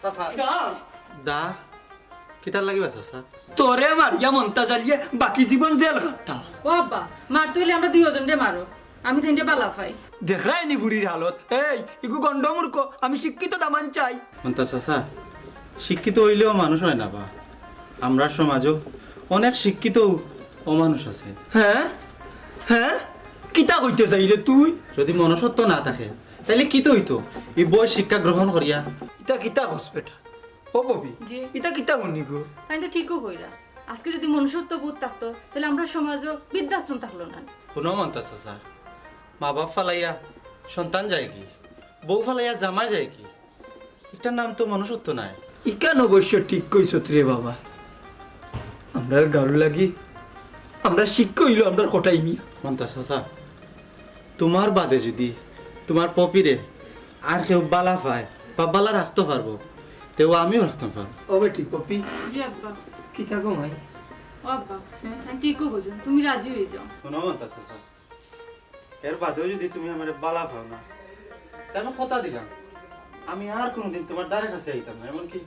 চাচা। দাঁড়। দা, কিতার লাগি বা চাচা? তোরে মারিয়া মন্তাজ আলিয়ে বাকি জীবন জেল খাটতাম। ও আব্বা, মারতে অইলে আমরা দুইওজনরে মারো। আমি তাইনরে বালা পাই। দেখরায় নি বুড়ির হালত। এই, ইগু গন্ডমূর্খ, আমি শিক্ষিত দামান চাই। মন্তাজ চাচা, শিক্ষিত অইলেও মানুষ অয় না বা। আমরার সমাজো অনেক শিক্ষিত অমানুষ আছে। হ্যাঁ? হ্যাঁ? কিতা কইতে চাইরে তুই? যদি মনুষ্যত্ব না থাকে, তাইলে কিতা অইতো? ই বই শিক্ষা গ্রহণ করিয়া। ইতা কিতা কস বেটা? ও ববি, জি। ইতা কিতা হুনি গো? তাইন তো ঠিকউ কইরা। আজকে যদি মনুষ্যত্ব বোধ থাকতো, তাইলে আমরার সমাজো বৃদ্ধাশ্রম থাকলো না। হুনো মন্তাজ চাচা, মা বাপ ফালাইয়া সন্তান যায়গি, বউ ফালাইয়া জামাই যায়গি, ইটার নাম তো মনুষ্যত্ব নায়। ইখান অবশ্য ঠিক কইছত রে বাবা। আমরার গাউর লাগি আমরার শিক্ষা অইলো আমরার কটাই মিয়া। মন্তাজ চাচা, তুমার বাদে যদি তুমার পপিরে আর কেউ বালা পায় বা বালা রাখতো পারবো, তেউ আমিও রাখতাম পারবো। ও বেটি পপি। জি আব্বা। কিতা গো মাই? ও আব্বা, আমি ঠিকউ বুঝুন, তুমি রাজি অই যাও। হুনো মন্তাজ চাচা, এর বাদেও যদি তুমি আমারে বালা পাও না, তে আমি কথা দিলাম, আমি আর কুনুদিন তুমার দ্বারে কাছে আইতাম না, এমনকি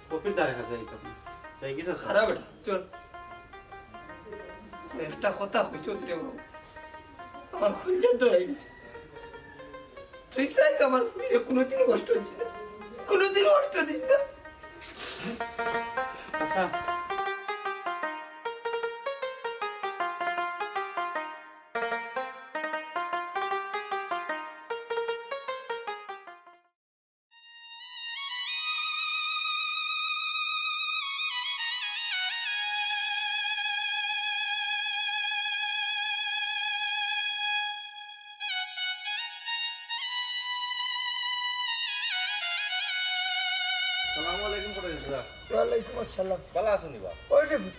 পপির দ্বারে কাছে আইতাম না। যাই কি চাচা? খারাপ বেটা, চল। একটা কথা কইছত রে বাবা, আমার কলিজা ধরাই গেছে। তুই চাইস আমার ফুরিরে কুনুদিন কষ্ট দিস না, কুনুদিন কষ্ট দিস না। আচ্ছা। আসসালামু আলাইকুম, কটাই চাচা। ওয়ালাইকুম আসসালাম। বালা আছো নি বা? ওই রে পুত,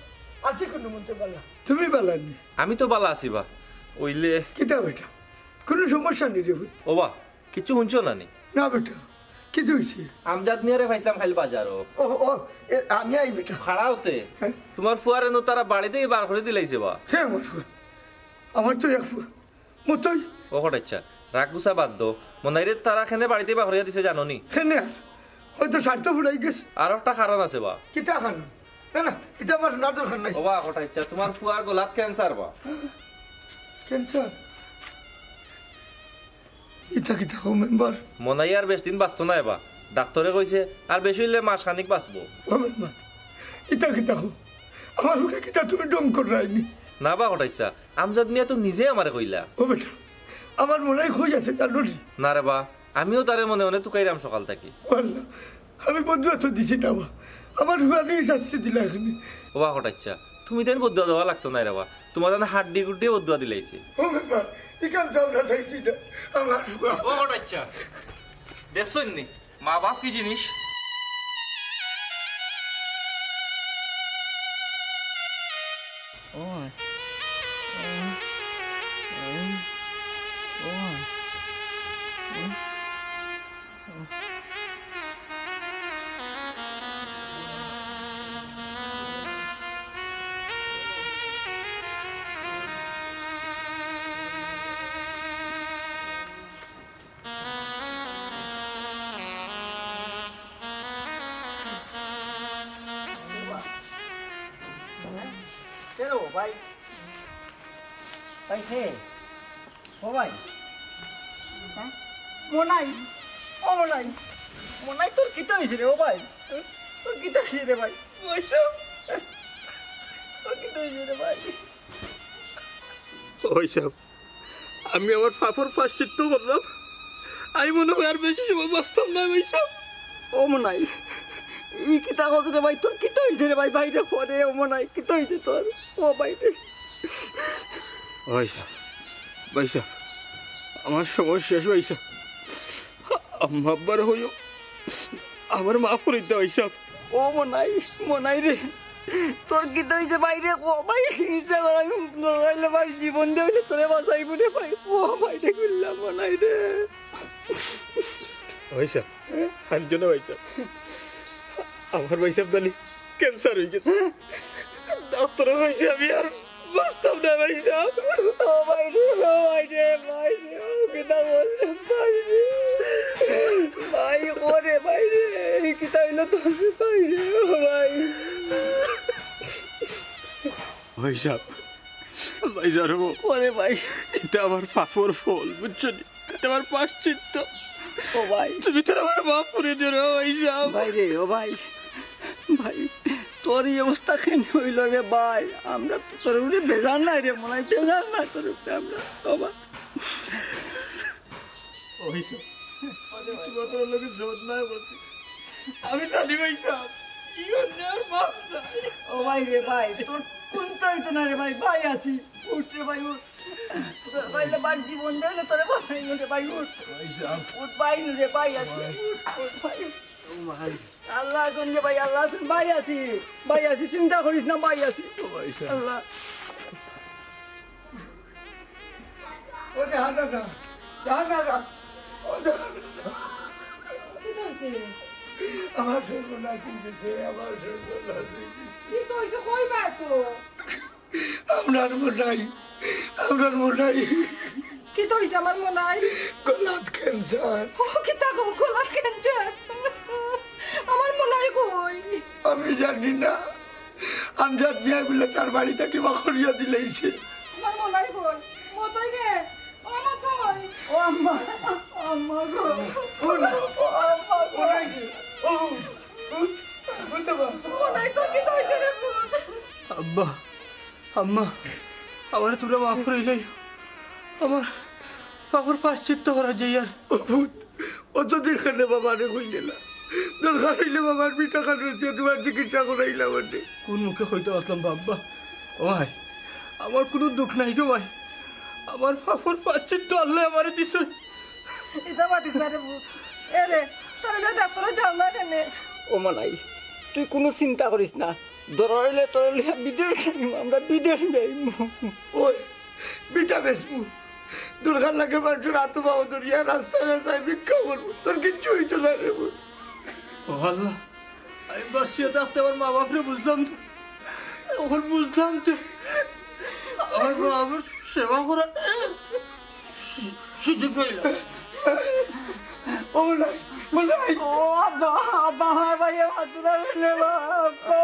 আছি কুনুমন্তে বালা। তুমি বালা নি? আমি তো বালা আছি বা। অইলে কিতা বেটা? কুনু সমস্যা নি রে পুত? ও বা, কিচ্ছু হুনছো না নি? না বেটা, কিতা অইছে? আমজাদ মিয়ারে পাইছলাম কাইল বাজারো। ও, ও, এ, আমি আই বেটা। খাড়া অতে। হ্যাঁ? তুমার ফুয়ারে নু তারা বাড়ি থাকি বার করি দিলাইছে বা। হে আমার ফুয়া, আমার তো এক ফুয়া, মতই। ও কটাই চাচা, রাগ গুছা বাদ দেও। মনাইরে তারা কেনে বাড়ি থাকি বার করিয়া দিছে জানো নি? কেনে আর? হয়তো স্বার্থ ফুরাই গেছে। আর একটা কারণ আছে বা। কিতা কারণ? না, না, ইতা আমার হুনার দরকার নাই। ও বা কটাই চাচা, তুমার ফুয়ার গলাত ক্যান্সার বা। ক্যান্সার? ইতা কিতা কও মেম্বার? মনাই আর বেশদিন বাঁচতো নায় বা। ডাক্তরে কইছে আর বেশি অইলে মাস খানিক বাঁচবো। ও মেম্বার, ইতা কিতা কও? আমার ফুয়ারে কিতা তুমি ঢং কররায় নি? না বা কটাই চাচা, আমজাদ মিয়া তো নিজে আমারে কইলা। ও বেটা, আমার মনাই কই আছে জানো নি? না রে বা, আমিও তারে মনে মনে তুকাইরাম সকাল থাকি। ও আল্লাহ, আমি বদদোয়া তো দিছি না বা, আমার ফুয়ারে শাস্তি দিলা এখানে। ও বা কটাই চাচা, তুমি তাইন বদদোয়া দেওয়া লাগতো নায় রে বা, তুমার জানো হাড্ডি গুড্ডি বদদোয়া দিলাইছে। ও মেম্বার, এখান তো আমরা চাইছি না, আমার ফুয়া। ও কটাইচ্ছা, দেখছইন নি মা বাপ কি জিনিস? ও মা। ও মা। ও মা। ও মা। কে রে ও ভাই? ভাই কে? ও ভাই। হ্যাঁ? মনাই। ও মনাই। মনাই, তোর কিতা অইছে রে ও ভাই? তোর কিতা অইছে রে ভাই? ওইসব। তোর কিতা অইছে রে ভাই? ওইসব। আমি আমার পাপর প্রায়শ্চিত্ত করলাম। আমি মনে হয় আর বেশি সময় বাঁচতাম না, ভাইসাব। ও মনাই, ই কিতা কস রে ভাই? তোর কিতা অইছে রে ভাই? বাইরে পড়ে, ও মনাই, কিতা অইছে তোর? ও বাইরে। ভাইসাব, ভাইসাব, আমার সময় শেষ, ভাইসাব। আম্মা আব্বারে কইও, আমারে মাফ করি দেও, ভাইসাব। ও মনাই, মনাই রে, তোর কিতা অইছে ভাই রে? ও ভাই, চিকিৎসা কর, আমি মরলে ভাই জীবন দিয়া অইলে তোরে বাঁচাইমু রে ভাই। ও ভাই রে, কিল্লা মনাই রে। ভাইসাব, কান্দিও না ভাইসাব। আমার ভাইসাব জানি cancer অই গেছে। ডাক্তারে কইছে আমি আর বাঁচতাম না ভাইসাব। ও ভাই রে, ও ভাই রে, ভাই রে, ও কিতা বললে ভাই রে? ভাই, ও রে ভাই রে, এই কিতা অইলো তোর ভাই রে, ও ভাই। ভাইসাব, ভাইসাব রে, ও রে ভাই। ইটা আমার পাপর ফল, বুঝছো নি? ইটা আমার প্রায়শ্চিত্ত। ও ভাই। তুমি তো আমারে মাফ করি দিও রে ভাইসাব। ভাই রে, ও ভাই। ভাই, তোর ই অবস্থা কেনে অইলো রে ভাই? আমরা তো তোর উপরে বেজার নাই রে, মনাই বেজার নাই তোর উপরে আমরা। ও ভাই। ওই তো। আরে ভাই, তোমার লগে জোর নাই বলতে। আমি জানি ভাইসাব, ই অন্যায় আর মাফ নাই। ও ভাই রে ভাই, তোর কুন্তা অইতো না রে ভাই, ভাই আছি। উঠ রে ভাই, উঠ। ভাই, ভাই, জীবন দিয়া অইলে তোরে বাঁচাইমু রে ভাই, উঠ। ভাইসাব। উঠ ভাই, রে ভাই আছি, ভাই। উঠ, উঠ ভাই। ও ভাই। আল্লাহ আছইন রে ভাই, আল্লাহ আছইন, ভাই আছি, ভাই আছি, চিন্তা করিস না, ভাই আছি। ও ভাইসাব। আল্লাহ। ও জাহান দাদা, জাহান দাদা, ও জাহান দাদা। কিতা অইছে? আমার সর্বনাশ অই গেছে, আমার সর্বনাশ অই গেছে। কিতা অইছে? কইবা তো। আমরার মনাই, আমরার মনাই। কিতা অইছে আমার মনাই? গলাত cancer। ও, কিতা কও, গলাত cancer? আমার মনাই কই? আমি জানি না। আমজাদ মিয়ায় বুলে তার বাড়ি থাকি বার করিয়া দিলাইছে। আমার মনাই কই? মতই রে, ও মতই। ও আম্মা, আম্মা গো। ও না। ও আম্মা গো। মনাই রে, ও, ভূত, ভূত আবার। মনাই, তোর কিতা অইছে রে পুত? আব্বা, আম্মা, আমারে তুমরা মাফ করিলাইও। আমার পাপর প্রায়শ্চিত্ত করা যাইয়ার। ও ভূত, অতদিন কেনে বাবারে কইলে না? দরকার অইলে বাবার ভিটা খান বেচিয়া তুমার চিকিৎসা করাইলাম অনে। কুন মুখে কইতাম আছলাম বা আব্বা? ও ভাই, আমার কুনু দুখ নাই গো ভাই। আমার পাপর প্রায়শ্চিত্ত আল্লায় আমারে দিছইন। ইতা মাতিস না রে পুত। এ রে, তাইলে ডাক্তারো যাও না কেনে? ও মনাই, তুই কুনু চিন্তা করিস না। দরকার অইলে তোরে লইয়া বিদেশ যাইমু, আমরা বিদেশ যাইমু। ওই, ভিটা বেচমু। দরকার লাগে মানষর আতো পাও ধরিয়া রাস্তায় রাস্তায় ভিক্ষা করমু। তোর কিচ্ছু অইতো না রে পুত। ও আল্লাহ, আমি বাঁচিয়া থাকতে আমার মা বাপরে বুঝলাম না। অখন বুঝলাম তো, আমার মা বাপর সেবা করার সুযোগ অইলো। ও মনাই, মনাই। ও আব্বা, আব্বা, আমার ভাইয়ে মাততো না কেনে বা, আব্বা,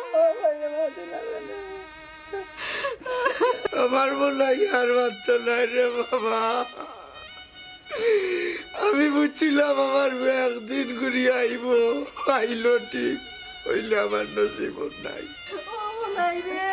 আমার ভাইয়ে মাততো না কেনে? আমার মনাই আর বাঁচতো নায় রে বাবা। আমি বুঝছিলাম আমার বউ একদিন ঘুরিয়া আইবো, আইলো ঠিক, অইলে আমার নসিবো নাই। ও মনাই রে।